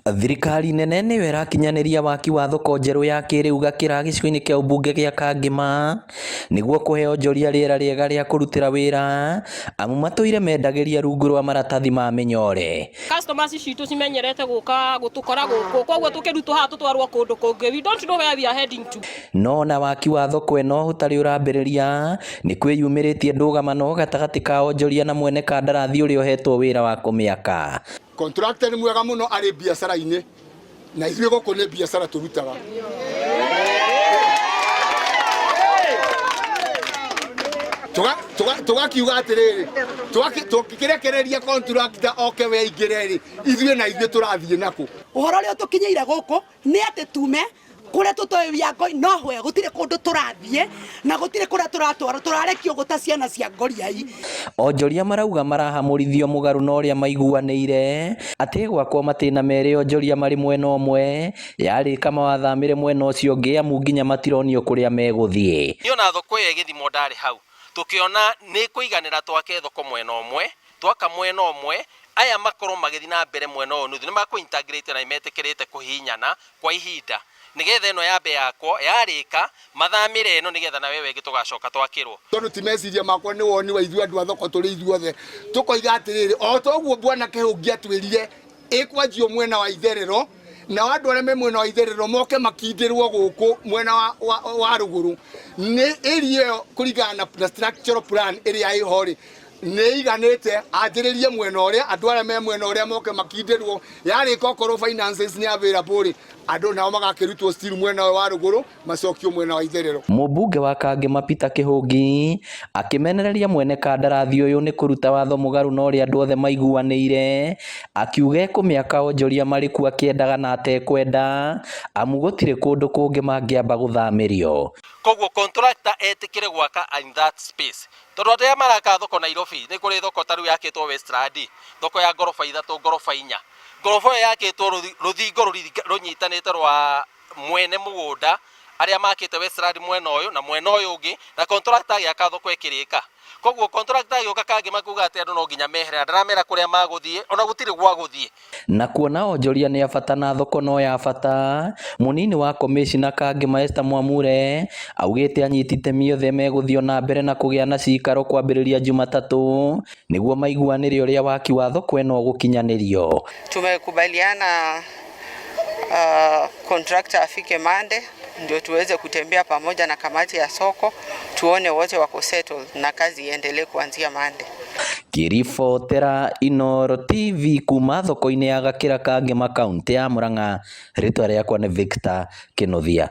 Thirikari nene nĩyo ĩrakinyanĩria waki wa thoko njerũ ya kĩrĩu Gakĩra gĩcigo-inĩ kĩa ũmbunge gĩa Kangema nĩguo kũhe onjoria rĩera rĩega rĩa kũrutĩra wĩra amu matũire mendagĩria rungu rwa maratathi ma mĩnyore. Customers citũ cimenyerete gũka gũtũkora gũkũ, koguo tũkĩrutwo haha tũtwarwo kũndũ kũngĩ, we don't know where we are heading to. No ona waki wa thoko ĩno ũtarĩ ũrambĩrĩria nĩ kwĩyumĩrĩtie ndũgamano gatagatĩ ka onjoria na mwene kandarathi ũrĩa ũhetwo wĩra wa kũmĩaka. Contractor nĩ mwega mũno arĩ biacara-inĩ na ithuĩ gũkũ nĩ biacara tũrutaga. Tũgakiuga atĩrĩrĩ, tũkĩrekereria contractor oke we aingĩre rĩ, ithuĩ na ithuĩ tũrathiĩ nakũ? Ũhoro ũrĩa ũtũkinyĩire gũkũ nĩ atĩ tume kũrĩa tũtoĩ we are going nowhere, gũtirĩ kũndũ tũrathiĩ na gũtirĩ kũrĩa tũratwarwo, tũrarekio gũta ciana cia ngoriai. Onjoria marauga marahamũrithio mũgarũ na ũrĩa maiguanĩire atĩ gwakwo matĩna merĩ onjoria marĩ mwena ũmwe yarĩka mawathamĩre mwena ũcio ũngĩ amu nginya matironio kũrĩa megũthiĩ. Niĩ ona thoko ĩyo ĩgĩthimwo ndarĩ hau, tũkĩona nĩ kũiganĩra twake thoko mwena ũmwe, twaka mwena ũmwe, aya makorwo magĩthiĩ na mbere mwena ũyũ nuthu, nĩ makũ integrate na nĩmetĩkĩrĩte kũhihinyana kwa ihinda nĩgetha ĩno yambe yakwo, yarĩka mathamĩre ĩno nĩgetha nawe ĩyo ĩngĩ tũgacoka twakĩrwo. Tondũ ti meciria makwa nĩ woni wa ithuĩ andũ a thoko tũrĩ ithuothe, tũkoiga atĩrĩrĩ, o ta ũguo Bwana Kĩhũngi atwĩrire ĩkwanjio mwena wa itherero, nao andũ arĩa me mwena wa itherero moke makindĩrwo gũkũ mwena wa rũgũrũ, nĩ area ĩyo kũringana na structural plan ĩrĩa ĩho rĩ, nĩ iganĩte anjĩrĩrie mwena ũrĩa andũ arĩa me mwena ũrĩa moke makindĩrwo, yarĩka okorwo finances nĩ available rĩ, andũ nao magakĩrutwo still mwena ũyũ wa rũgũrũ macokio mwena wa itherero. Mũmbunge wa Kangema Peter Kĩhũngi akĩmenereria mwene kandarathi ũyũ nĩ kũruta watho mũgarũ na ũrĩa andũ othe maiguanĩire, akiuga ekũmĩaka onjoria marĩ kuo akĩendaga na atekwenda amu gũtirĩ kũndũ kũngĩ mangĩamba gũthamĩrio. Koguo contractor etĩkĩre gwaka in that space, tondũ andũ arĩa maraka thoko Nairobi nĩ kũrĩ thoko ta rĩu yakĩtwo Westland, thoko ya ngoroba ithatũ, ngoroba inya, ngoroba ĩyo yakĩtwo rũthingo rũnyitanĩte rwa mwene mũgũnda arĩa makĩte Westland mwena ũyũ na mwena ũyũ ũngĩ, na contractor agĩaka thoko ĩkĩrĩka. Koguo contractor agĩũka Kangema kuga atĩ andũ no nginya mehere, na ndaramera kũrĩa magũthiĩ, ona gũtirĩ gwa gũthiĩ. Na kuona onjoria nĩ a bata na thoko no ya bata, mũnini wa komĩcina Kangema Esther Mwamure augĩte anyiti itemi othe megũthiĩ na mbere na kũgĩa na cikaro kwambĩrĩria Jumatatũ nĩguo maiguanĩre ũrĩa waki wa thoko ĩno ũgũkinyanĩrio. Tumekubaliana contractor afike Monday ndio tuweze kutembea pamoja na kamati ya soko tuone wote wako settled na kazi iendelee kuanzia Monday. Ngĩribotera Inooro TV kuma thoko-inĩ ya Gakĩra Kangema kaunti ya Murang'a, rĩtwa rĩakwa nĩ Victor Kĩnuthia.